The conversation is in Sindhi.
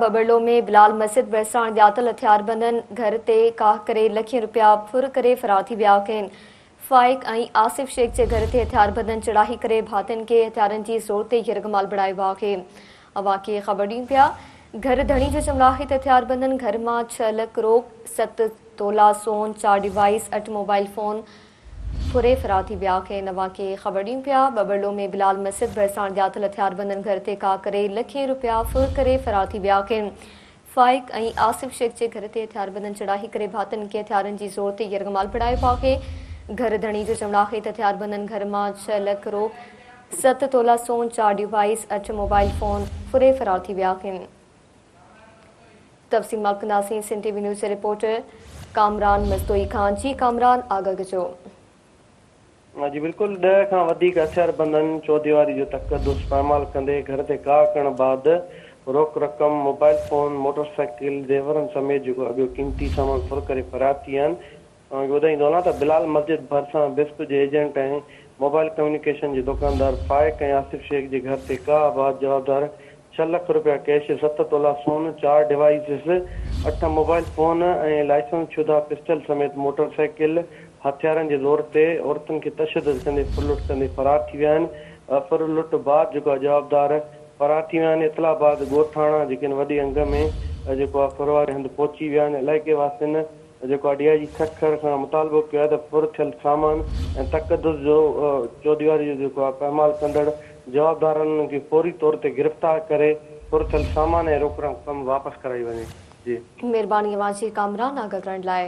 ٻٻرلو ۾ بلال مسجد ڀرسان ڄاتل هٿياربندن گهر تي ڪاهه ڪري لکين رپيا ڦر ڪري فرار ٿي ويا آهن. فائق ۽ آصف شيخ جي گهر تي هٿياربندن چڙهائي ڪري ڀاتين کي هٿيارن جي زور تي يرغمال بڻايو آهي. اوهان کي خبر ڏيون پيا گهر ڌڻي جو چوڻ آهي ته هٿياربندن گهر مان ڇهه لک روڪ، ست تولا سون، چار ڊوائيس، اٺ موبائل فون، ڦري فرار ٿي ويا کين اوهان کي خبر ڏيون پيا ٻٻرلو ۾ بلال مسجد ڀرسان ڄاتل هٿياربندن گهر تي ڪاهه ڪري لکين روپيا ڦر ڪري فرار ٿي ويا کين فائق ۽ آصف شيخ جي گهر تي هٿياربندن چڙهائي ڪري ڀاتين کي هٿيارن جي زور تي يرغمال بڻايو آهي گهر ڌڻي جو چوڻ آهي ته هٿياربندن گهر مان ڇهه لک روڪ ست تولا سون چار ڊيوائس اٺ موبائل فون ڦري فرار ٿي ويا آهن. تفصيل معلوم ڪنداسين سنڌ ٽي وي نيوز جي رپورٽر ڪامران مستوئي کان جي ڪامران آگاهه ڪجو. جي بلڪل ڏهه کان وڌيڪ هٿياربندن چوديواري جو تقدس پائمال ڪندي گهر تي ڪاهه ڪرڻ بعد روڪ رقم، موبائل فون، موٽر سائيڪل، زيورن سميت جيڪو آهي ٻيو قيمتي سامان ڦر ڪري فرار ٿي ويا آهن. اوهان کي ٻڌائيندو هلان ته بلال مسجد ڀرسان بسپ جي ايجنٽ ۽ موبائل ڪميونيڪيشن جي دوڪاندار فائق ۽ آصف شيخ جي گهر تي ڪاهه بعد جوابدار ڇهه لک رپيا ڪيش، ست تولا سون، چار ڊوائيسز، اٺ موبائل فون ۽ لائسنس شده پسٽل سميت موٽر سائيڪل هٿيارن جي زور تي عورتن کي تشدد ڪندي ڦرلٽ ڪندي فرار ٿي ويا آهن. ڦرلٽ بعد جيڪو آهي جوابدار فرار ٿي ويا آهن. اطلاع بعد ڳوٺاڻا جيڪي آهن وڏي انگ ۾ جيڪو آهي ڦر واري هنڌ پهچي ويا آهن. علائقي واسين جيڪو آء ڊي I جي سکر کان مطالبو ڪيو آهي ته ڦر ٿيل سامان ۽ تقدس جو چوديواري جو جيڪو آهي پائمال ڪندڙ جوابدارن کي فوري طور تي گرفتار ڪري ڦر ٿيل سامان ۽ روڪ رقم واپس ڪرائي وڃي. جي. مھرباني اوھان جي ڪامران آگاھ ڪرڻ لاء.